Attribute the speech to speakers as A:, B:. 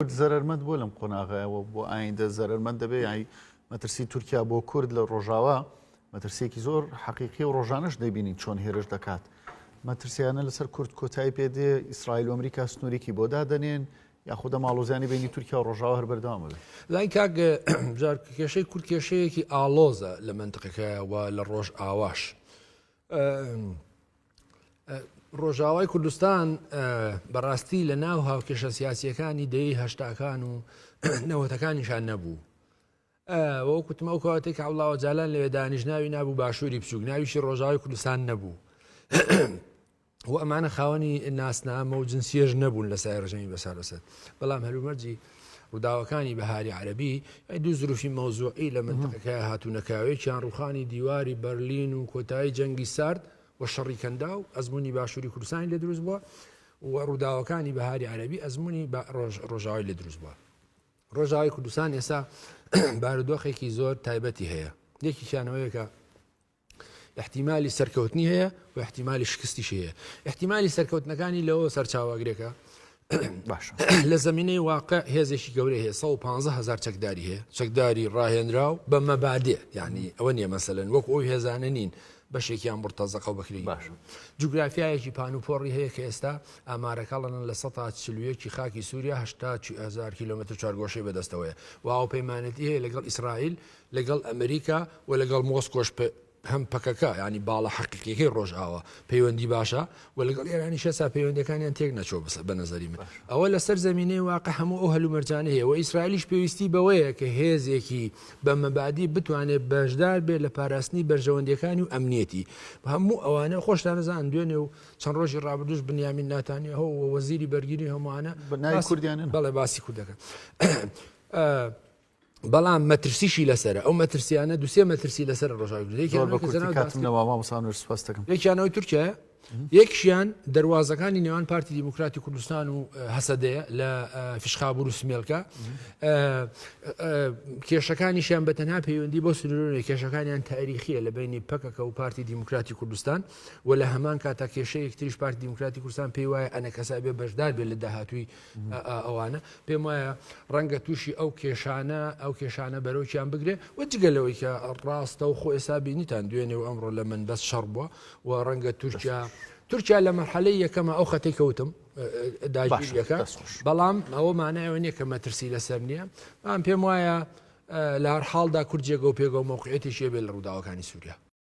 A: کورد زەرەرمەند بووە لەم قۆناغەیە و بۆ ئایندە زەرەرمەند دەبێ یانی مەترسی تورکیا بۆ کورد لە ڕۆژاوا مەترسیەکی زۆر حەقیقی و ڕۆژانەش دەبینین چۆن هێرش دەکات مەترسیانە لەسەر کورد کۆتایی پێدێ ئیسرائیل و ئەمریکا سنوورێکی بۆ دادەنێن یاخود ئەم ئاڵۆزیانی بینی تورکیا و ڕۆژاوا هەر بەردەوام بێت
B: لای کاک جار کێشەی کورد کێشەیەکی ئاڵۆزە لە مەنتقەکە و لە ڕۆژ ئاواش ڕۆژاوای کوردستان بەڕاستی لە ناو هاوکێشە سیاسیەکانی دەی هەشتاکان و نەوەتەکانیشان نەبوو وەکوتم ئەو کاتێک کە عەبدوڵا ئۆجالان لەوێ دانیش ناوی نابوو باشووری بچووک ناویشی ڕۆژاوای کوردستان نەبوو و ئەمانە خاوەنی ناسنامە و جنسیەش نەبوون لە سای ڕژێمی بەسارەسەر بەڵام هەلومەرجی ڕووداوەکانی بەهاری عەربی دوو زروفی مەوزوعی لە منتەقەکە هاتوونەکاوێکیان ڕوخانی دیواری بەرلین و کۆتایی جەنگی سارد و شەڕی کەندا و ئەزمموی باشووری کوردستانی لێ دروست بووە و ڕووداوەکانی بەهاری عەربی ئەزمموی ڕۆژاوای لێ دروست بووە. ڕۆژاوای کوردستان ئێستا بارودۆخێکی زۆر تایبەتی هەیە یەکیشیانەوەیە کە احتیممالی سەرکەوتنی هەیە و احتیممالی شکستیش هەیە احتیممالی سەرکەوتنەکانی لەوە سەرچاوەگرێکە
A: باشە
B: لە زمینەی واقع هێزێکی گەورە هەیە 115 هزار چەکداری هەیە چەکداری ڕاهێنراو بە مەبادێ یعنی ئەوە نییە مەسەلەن وەک ئەو هێزانە نین بەشێکیان مرتەزەقە و بەکرێ
A: باشە
B: جوگرافیایەکی پان و پۆڕی هەیە کە ئێستا ئامارەکەڵەن لە 141 خاکی سووریا 80 هزار کیلومتر چوارگۆشەی بەدەستەوەیە و هاوپەیمانێتی هەیە لەگەڵ ئیسرائیل لەگەڵ ئەمریکا و لەگەڵ مۆسکۆش هەم پەکەکە ینی باڵە حەقیقیەکەی ڕۆژئاوا پەیوەندی باشە و لەگەڵ ئێرانی شەسا پەیوەندەکانیان تێک نەچۆ بەسە بە نظری من ئەوە لەسەر زمینەی واقع هەموو ئەو هەلومەرجانە هەیە و ئیسرائیلیش پێویستی بەوەیە کە هێزێکی بە مەبادی بتوانێت بەشدار بێت لە پاراستنی بەرژەوەندیەکانی و ئەمنیەتی هەموو ئەوانە خۆشتان نەزان دوێنێ و چەند ڕۆژی ڕابردوش بنیامین ناتانیاهۆ و وەزیری بەرگری هەمووانە
A: کوردیان
B: بەڵێ باسی کوردەکە بەڵام مەترسیشی لەسرە ئەو مەترسیانە دوسێ مەترسی لەسەر ڕۆژاوی یەکیانەوەی تورکیا یەکیان دەواازەکانی نێوان پارتی دیموکراتی کوردستان و هەسەدەیە لە فشخابور و سمێلکە کێشەکانیشیان بە تەنها پەیوەندی بۆ سنوورە کێشەکانیان تاریخیە لە بینی پەکەکە و پارتی دیموکراتی کوردستان و لە هەمان کاتا کێشەیەکتریش پارتی دیموکراتی کوردستان پێی وایە ئەنەکەسا بێ بەشدار بێت لە داهاتووی ئەوانە پێم وایە ڕەنگە تووشی ئەو کێشانە ئەو کێشانە بەرۆکیان بگرێ و جگە لەوەی کە ڕاستە و خۆ ئێستا بینیتان دوێنێ و ئەمڕۆ لە من بەس شەڕ بووە و ڕەنگە تورکیا تورکیا لە مەرحەلەی یەکەمە ئەو خەتەی کەوتم داگیریەکە بەڵام ئەوە مانایەوە نییە کە مەترسی لەسەر نییە بەڵام پێم وایە لە هەر حاڵدا کورد جێگە و پێگە و مەوقعیەتێکی هەبێت لە ڕووداوەکانی سووریا.